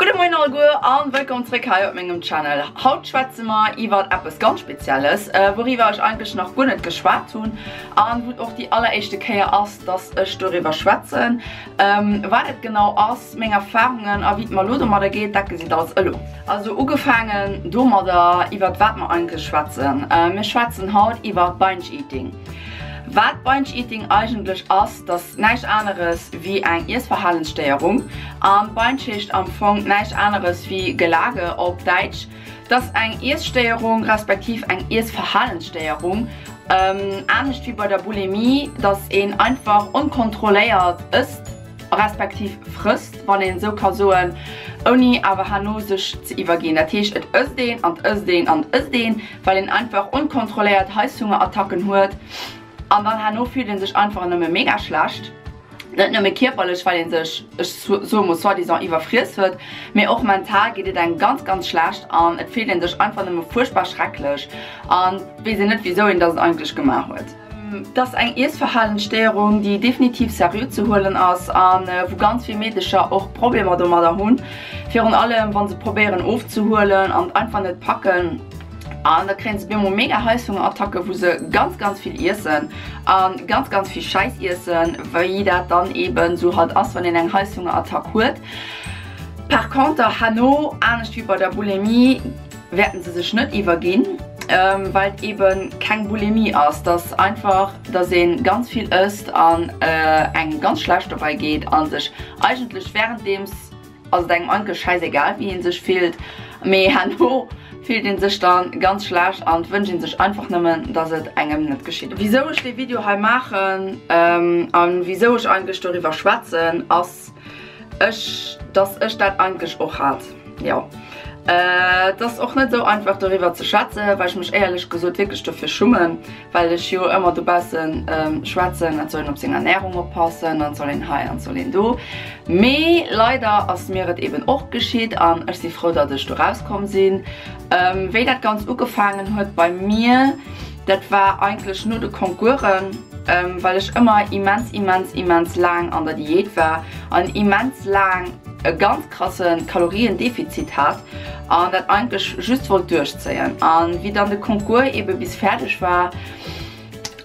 Gudde Moien alleguer an wëllkomm zréck hei op mengem Channel. Haut schwätze mer iwwert eppes ganz Spezielles, wouriwwer ech eigentlech nach guer net geschwat hunn an wou et och déi alleréischte Kéier ass, dass ech doriwwer schwätzen. Wat et genau ass, meng Erfahrungen a wéi et mer elo domadder geet, dat gesitt alles elo. Also ugefaangen domadder, iwwert wat mer eigentlech schwätzen. Mir schwätzen haut iwwer Binge Eating. Wat Binge Eating eigentlech ass, dass näischt aneres wéi eng Iessverhalensstéierung. An Binge heescht am Fong näischt aneres wéi Gelage op Däitsch. Dass eng Iesstéierung respektiv eng Iessverhalensstéierung, anescht wéi bei der Bulimie, dass een einfach onkontrolléiert ësst respektiv frësst, wann een esou ka soen, ouni awer herno sech ze iwwerginn. Dat heescht et ësst een an ësst een an ësst een, well een einfach onkontrolléiert Heisshungerattacken huet an dann herno fillt een sech einfach nëmme mega schlecht. Net nëmme kierperlech, well een sech, ech soe mol soi-disant iwwerfriess huet, mee och mental geet et engem ganz, ganz schlecht an et fillt een sech einfach nëmme fuerchtbar schrecklech an weess een net wisou een dat eigentlech gemaach huet. Et ass eng Iessverhalensstéierung, déi definitiv seriö ze huelen ass a wou ganz vill Meedecher och Problemer domadder hunn, virun allem wa se probéieren ofzehuelen an et einfach net packen. An da kréien se bemol mega Heisshungerattacken, wou se ganz ganz vill iessen a ganz ganz vill Schäiss iessen, wéi dat dann eben sou halt ass, wann een eng Heisshungerattack huet. Par conter herno, anescht wéi bei der Bulimie, wäerten se sech net iwwerginn, well et eben keng Bulimie ass, dass einfach, dass ee ganz vill ësst an engem ganz schlecht dobäi geet a sech eigentlech wärenddeems, Ass et engem eigentlech schäisegal wéi een sech fillt, mee herno fillt een sech dann ganz schlecht an wënscht een sech einfach nëmmen dass et engem net geschitt. Wisou ech dee Video hei maachen an wisou ech eigentlech doriwwer schwätzen ass ech dass ech dat eigentlech och hat. Jo et ass och net esou einfach doriwwer ze schwätzen, well ech mech éierlech gesot wierklech dofir schummen. Well ech jo ëmmer dobaussen schwätzen, et soll een op seng Ernährung oppassen, an et soll een hei an et soll een do. Mee leider ass mir et eben och geschitt an ech si frou, datt ech do rauskomm sinn. Wéi dat Ganzt ugefaangen huet bei mir, dat war eigentlech no de Concoursen, well ech ëmmer immens, immens, immens laang an der Diät war an immens laang e ganz krasse Kaloriendefizit hat an dat eigentlech just wollt duerchzéien. An wéi dann de Concours ebe bis fäerdeg war,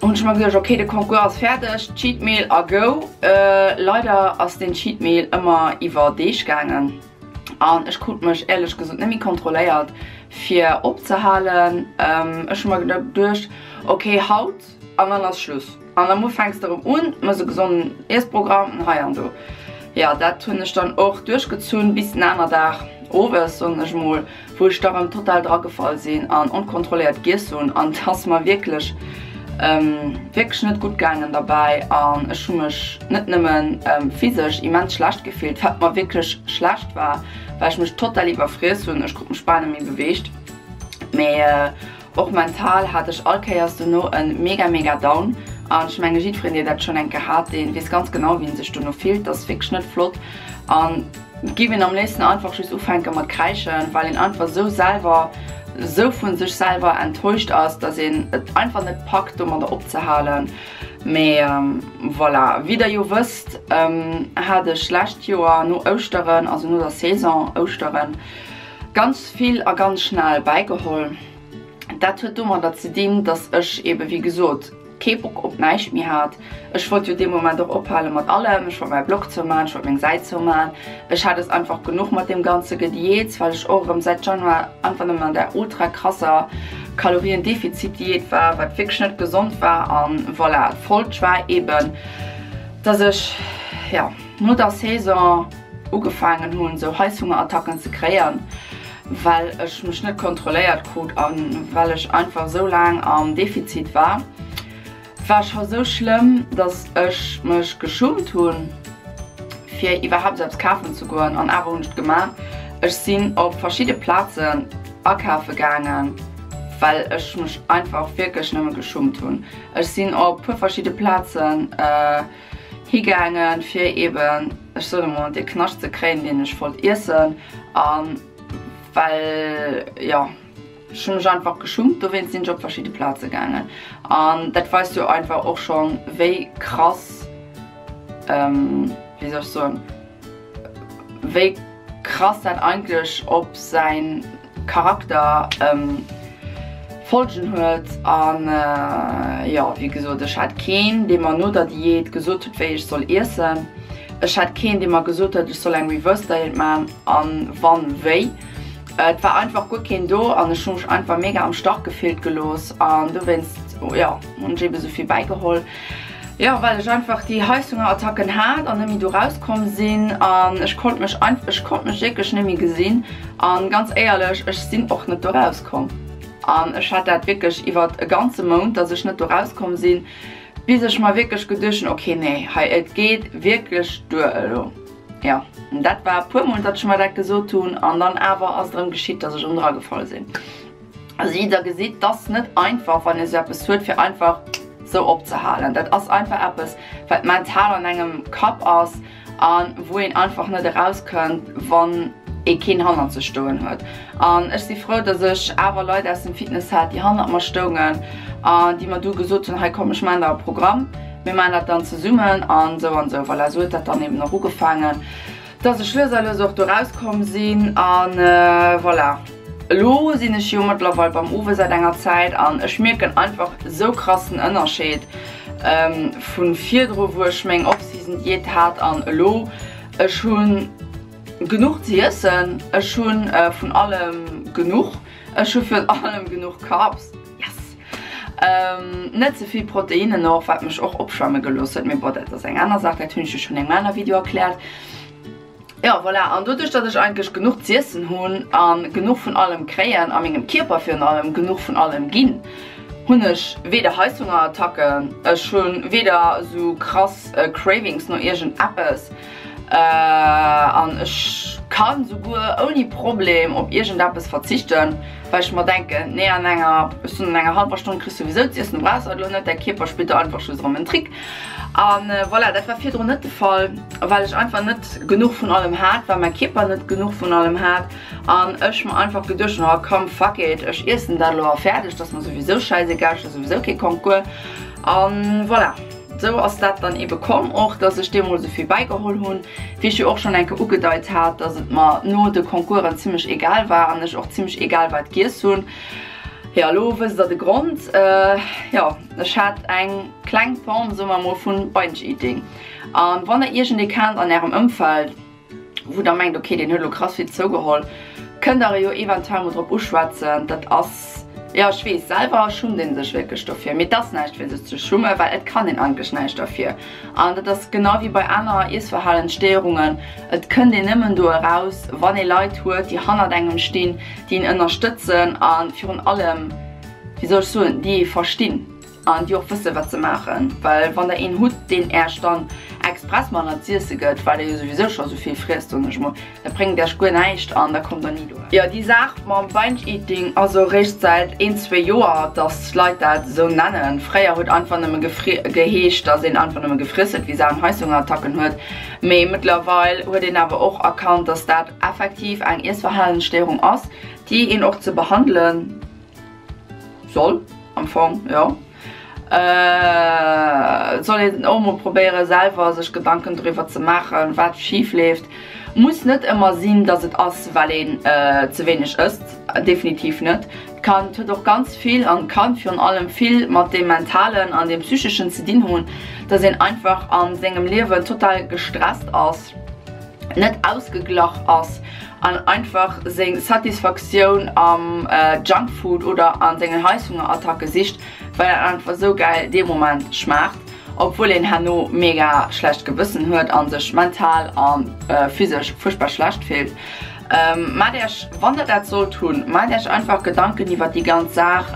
hunn ech mer geduecht, ok de Concours ass fäerdeg, Cheat Meal a go. Leider ass deen Cheat Meal ëmmer iwwer Deeg gaangen an ech krut mech éierlech gesot net méi kontrolléiert fir opzehalen. Ech hu mer geduecht, ok haut an dann ass Schluss. An da mu fänks de erëm un, mëss e gesonden Iessprogramm hei an do. Jo, dat hunn ech dann och duerchgezunn bis den aner Dag owes, soen ech mol, wou ech da rëm total dragefall sinn an onkontrolléiert giess hunn. An et ass mer wierklech, wierklech net gutt gaangen derbäi an ech hu mech net nëmmen physesch immens schlecht gefillt, wat mer wierklech schlecht war, well ech mech total iwwerfriess hunn, ech krut mech bal net méi beweegt, mee Och mental hat ech all Kéiers dono en mega mega Down an ech menge jiddfereen deen dat schonn eng Kéier hat deen weess ganz genau wéi en sech dono fillt. Dat ass wierklech net flott an giff een am léifsten einfach just ufänke mat kräischen well een einfach sou selwer sou vun sech selwer enttäuscht ass dass een et einfach net packt domadder opzehalen. Mee voilà, wéi der jo wësst hat ech lescht Joer no Ouschteren, also no der Saison Ouschteren, Ganz vill a ganz schnell bäigeholl. Dat huet domadder ze dinn, dass ech eben, wéi gesot, kee Bock op näischt méi hat. Ech wollt jo dee Moment och ophale mat allem. Ech wollt mäi Blog zoumachen, ech wollt meng Säit zoumachen. Ech hat es einfach genuch mat deem ganze Gediets, well ech och erëm säit Januar einfach nëmmen an där ultra krasser Kaloriendefizitdiät war, wat wierklech net gesond war. An voilà, d'Folg war eben, dass ech, jo, no der Saison, ugefaangen hunn sou Heisshungerattacken ze kréien, well ech mech net kontrolléiert krut an well ech einfach sou laang am Defizit war. Et war scho sou schlëmm, dass ech mech geschummt hunn fir iwwerhaapt eppes kafen ze goen an awer hunn ech et gemaach. Ech sinn op verschidde Plazen akafe gaangen, well ech mech einfach wierklech nëmme geschummt hunn. Ech sinn op puer verschidde Plazen higaangen fir eben, ech soen emol, dee Knascht ze kréien deen ech wollt iessen an well jo ech hunn mech einfach geschummt, dowéinst sinn ech op verschidde Plaze gaangen an dat weist jo einfach och schonn wéi krass, wéi soll ech soen, wéi. krass dat eigentlech op säin Charakter Folgen huet. An jo, wéi gesot, ech hat keen, dee mer no der Diät gesot huet, wéi ech soll iessen. Ech hat keen, dee mer gesot huet, ech soll eng Reverse Diet man an wann, wéi. Et war einfach guer keen do an ech hu mech einfach mega am Stach gefillt gelooss an dowéinst, jo, hunn ech ebe souvill bäigeholl. Jo, well ech einfach déi Heißhungerattacken hat an net méi do rauskomm sinn an ech konnt mech einfach, ech konnt mech wierklech net méi gesinn an ganz éierlech, ech sinn och net do rauskomm an ech hat dat wierklech iwwert e ganze Mount, dass ech net do rauskomm sinn, bis ech mer wierklech geduecht hunn, okay nee, hei et geet wierklech duer elo. Jo, dat war e puer mol, datt ech mer dat gesot hunn an dann awer ass et erëm geschitt, dass ech erëm dragefall sinn. Also wéi der gesitt, t'ass net einfach wann ee sou eppes huet fir einfach sou opzehalen. Dat ass einfach eppes wat mental an engem Kapp ass a wou een einfach net erauskënnt wann ee keen hannert sech stoen huet. An ech si frou, dass ech awer Leit aus dem Fitness hat déi hannert mer stoungen an déi mer du gesot hunn, hei komm ech maachen der e Programm, mir maachen dat dann zesummen an sou an sou. Voilà, sou huet dat dann eben och ugefaangen. Dass ech lues a lues och do rauskomm sinn an voilà. Elo sinn ech jo mëttlerweil beim Uwe säit enger Zäit an ech mierken einfach sou krassen Ënnerscheed vu virdru wou ech meng Off-Season Diät hat an elo. Ech hu genuch ze iessen, ech hu vun allem genuch, ech hu virun allem genuch Carbs. Yes! Net ze vill Proteinnen och, wat mech och opschwamme gelooss huet, mee bon, dat ass eng aner Saach, dat hunn ech jo schonn engem aner Video erkläert. Jo, voilà, an doduerch, datt ech eigentlech genuch z'iessen hunn a genuch vun allem kréien a mengem Kierper virun allem genuch vun allem ginn, hunn ech weder Heissungerattacken, ech hu weder esou krass Cravings no iergend eppes an ech kann souguer ouni Problem op iergend eppes verzichten. Well ech mer denken, nee an enger, ech soen an enger hallwer Stonn kriss du souwisou z'iessen, du brauchs dat elo net, däi Kierper spillt der einfach just erëm en Trick. An voilà, dat war virdrun net de Fall, well ech einfach net genuch vun allem hat, well mäi Kierper net genuch vun allem hat an ech mer einfach geduecht hunn, oh komm fuck it, ech iessen dat elo a fäerdeg, dat ass mer souwisou schäisegal, ech hu souwisou kee Concours. An voilà. Sou ass dat dann ebe komm och, dass ech deemools esou vill bäigeholl hunn. Wéi ech jo och schonn eng Kéier ugedeit hat, dass et mer no de Concoursen zimmlech egal war an ech och zimmlech egal wat giess hunn. Jo, elo wësst der de Grond. Jo, ech hat eng kleng Form, soe mer emol, vu Binge-Eating. An wann der iergendee kennt an ärem Ëmfeld, wou der mengt, ok, deen huet elo krass vill zougeholl, kënnt der e jo eventuell mol drop uschwätzen. Dat ass, jo ech weess, selwer schummt ee sech wierklech dofir, mee et ass näischt fir sech ze schummen, well et kann een eigentlech näischt derfir. An dat ass genau wéi bei aner Iessverhalensstéierungen, et kënnt een nëmmen do eraus, wann ee Leit huet, déi hannert engem stinn, déi een ënnerstëtzen a virun allem, wéi soll ech soen, déi ee verstinn. An déi och wëssen, wat se maachen. Well wann der een hutt, deen Äech dann express manner z'iesse gëtt, well der jo souwisou scho sou vill friesst, soen ech mol, dat bréngt Äech guer näischt an da kommt der ni dohin. Jo, déi Saach mam Binge-Eating ass och eréischt säit een, zwee Joer, dass d'Leit dat esou nennen. Fréier huet einfach nëmme geheescht, dass een einfach nëmme gefriess huet, wéi Sau an Heißhungerattacken huet. Mee mëttlerweil huet een awer och erkannt, dass dat effektiv eng Iessverhalensstéierung ass, déi een och ze behandelen Soll am Fong, jo. Et soll een och mol probéieren selwer sech Gedanken doriwwer ze maachen, wat schif leeft. Muss net ëmmer sinn, dass et ass well een ze wéineg ësst, definitiv net. Et kann, et huet och ganz vill an kann virun allem vill mat deem mentalen an deem psycheschen ze dinn hunn, dass een einfach a sengem Liewen total gestresst ass. net ausgeglach ass an einfach seng Satisfaktioun am Junkfood oder an sengen Heisshungerattacke sicht, well et einfach sou gäil dee Moment schmaacht, obwuel een herno mega schlecht Gewëssen huet an sech mental a physesch fuerchtbar schlecht fillt. Maacht iech, wann der dat sollt hunn, maacht iech einfach Gedanken iwwert déi ganz Saach,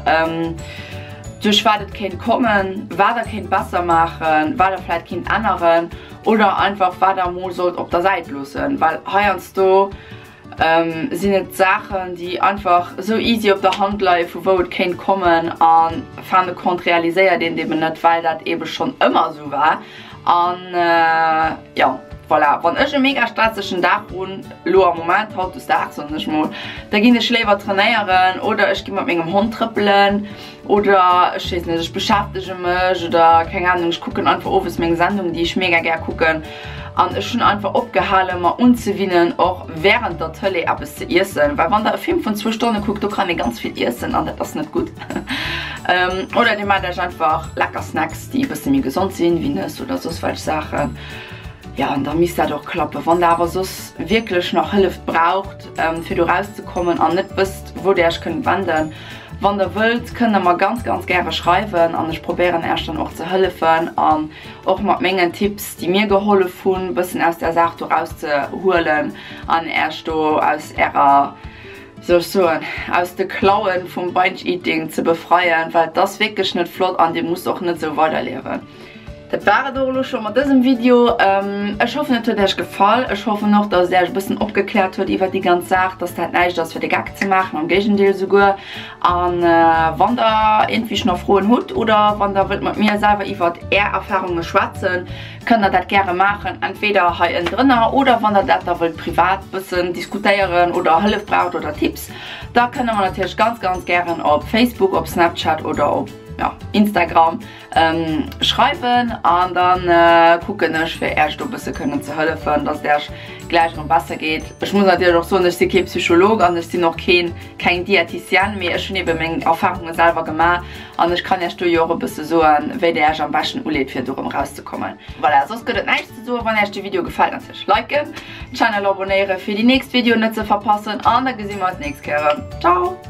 duerch wat et kéint kommen, wat der kéint besser maachen, wat der vläit kéint änneren. Oder einfach wat der mol sollt op der Säit loossen, well heiansdo sinn et Saachen déi einfach esou easy op der Hand leie vu wou et kéint kommen a fin de compte realiséiert een et eben net, well dat ebe schonn ëmmer esou war. An jo voilà, wann ech e mega stressegen Dag hunn, elo am Moment hautdesdaags soen ech mol, da ginn ech léiwer trainéieren oder ech gi mat mengem Hond trëppelen. Oder ech weess net, ech beschäftege mech oder keng Ahnung, ech kucken einfach owes meng Sendung, déi ech mega gär kucken. An ech hunn einfach opgehale mer unzewinnen och wärend der Tëlee eppes ze iessen, well wann der e Film vun zwou Stonne kuckt, do kann ee ganz vill iessen an dat ass net gutt. Oder dir maacht iech einfach lecker Snacks, déi e bësse méi gesond sinn, wéi Nëss oder soss welch Saachen. Jo, an da misst dat och klappen. Wann der awer soss wierklech nach Hëllef braucht, fir do rauszekommen an net wësst, wou der iech kënnt wenden, wann der wëllt, kënnt der mer ganz, ganz gäre schreiwen an ech probéieren iech dann och ze hëllefen an och mat mengen Tipps, déi mir gehollef hunn, bëssen aus där Saach do rauszehuelen an iech do aus ärer, wéi soll ech soen, aus de Klauen vum Binge-Eating ze befreien, well et ass wierklech net flott an dir musst och net esou weiderliewen. Dat war et och elo scho mat dësem Video. Ech hoffen et huet Äech gefall. Ech hoffen och dass et Äech e bëssen opgekläert huet iwwert déi ganz Saach, dass dat näischt ass fir de Geck ze maachen, am Géigendeel souguer. An wann der iergendwéi nach Froen hutt oder wann der wëllt mat mir selwer iwwert Är Erfarunge schwätzen, kënnt der dat gäre maachen, entweder hei ënnendrënner oder wann der dat da wëllt privat bëssen diskutéieren oder Hëllef braucht oder Tipps, da kënnt der mer natierlech ganz ganz gären op Facebook, op Snapchat oder op, jo, Instagram Schreiwen an dann kucken ech fir Äerch do bësse kënnen ze hëllefen, dass et Äerch gläich erëm besser geet. Ech muss natierlech och soen, ech si kee Psycholog an ech sinn och keen, keng Diéticienne, mee ech hunn ebe meng Erfahrunge selwer gemaach an ech kann Äerch do jo och e bësse soen, wéi der Äerch am beschten uleet fir do erëm rauszekommen. Voilà, soss gëtt et näischt ze soen. Wann Äerch de Video gefält, natierlech liken, Channel abonéiere fir déi nächst Videoen net ze verpassen an da gesi mer eis nächst Kéier erëm. Ciao!